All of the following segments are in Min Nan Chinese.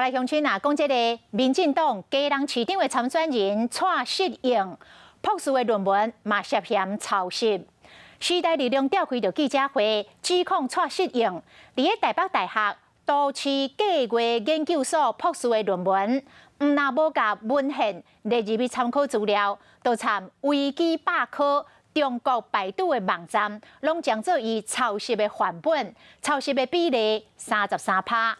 來鄉親啊，講這个民進黨基隆市長的參選人蔡適應博士的論文嘛涉嫌抄襲。時代力量召開著記者會，指控蔡適應佇咧台北大學都市計劃研究所博士的論文，毋但無共文獻列入去參考資料，都參維基百科、中國百度的網站，攏當做伊抄襲的範本，抄襲的比例33%。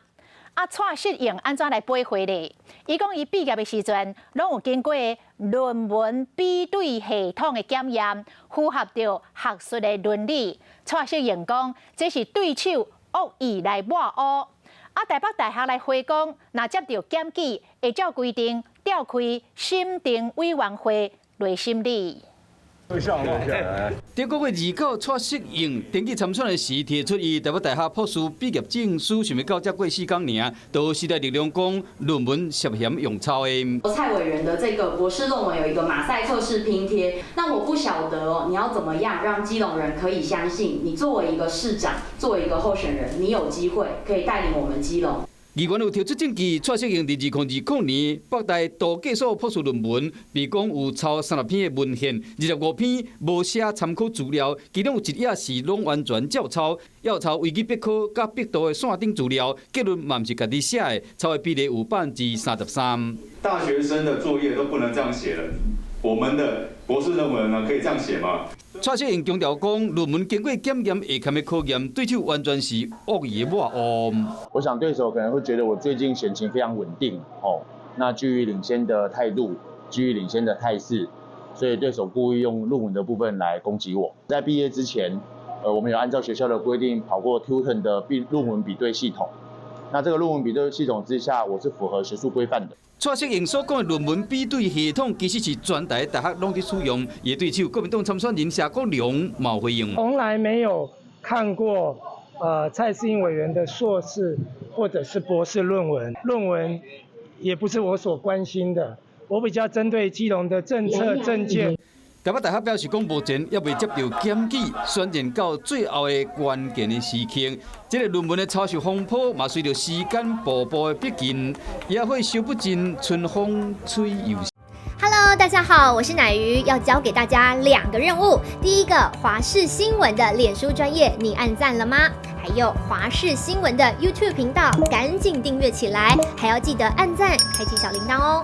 啊，蔡適應按怎來駁回咧？伊講伊畢業的時陣，攏有經過論文比對系統的檢驗，符合著學術的倫理。蔡適應講，這是對手惡意來抹烏。啊，台北大學來回講，若接著檢舉，會照規定召開審定委員會來審理。中國月29，蔡適應登記參選的時，提出伊台北大學博士畢業證書，想欲到才過四工爾，都時代力量講論文涉嫌用抄的。蔡委員的這個博士論文有一個馬賽克式拼貼，那我不曉得哦，你要怎麼樣讓基隆人可以相信你作為一個市長，作為一個候選人，你有機會可以帶領我們基隆。議員有提出證據，蔡適應佇2020年北大都計所博士論文，被講有抄30篇的文獻，25篇無寫參考資料，其中有一頁是攏完全照抄，猶抄維基百科佮百度的線頂資料，結論嘛毋是家己寫的，抄的比例有33%。大學生的作業都不能這樣寫了，我們的博士論文呢可以這樣寫嗎？蔡適應強調講，論文經過檢驗會堪的考驗，對手完全是惡意的抹烏。我想對手可能會覺得我最近選情非常穩定，哦，那居於領先的態度，居於領先的態勢，所以對手故意用論文的部分來攻擊我。在畢業之前，我們有按照學校的規定跑過 Tutum 的比論文比對系統，那這個論文比對系統之下，我是符合學術規範的。蔡適應所講的論文比對系統，其實是全台大學攏佇使用。伊對手國民黨參選人謝國樑嘛回應：從來沒有看過，蔡適應委員的碩士或者是博士論文，論文也不是我所關心的。我比較針對基隆的政策政見。台北大學表示講，目前猶未接到檢舉，選戰到最後的關鍵的時刻，這个論文的抄襲風波嘛，隨著時間步步的逼近，也會燒不盡春風吹又生。 Hello，大家好，我是乃瑜，要交給大家兩個任務。第一個，華視新聞的臉書專頁，你按讚了嗎？還有華視新聞的 YouTube 頻道，趕緊訂閱起來，還要記得按讚，開啟小鈴鐺哦。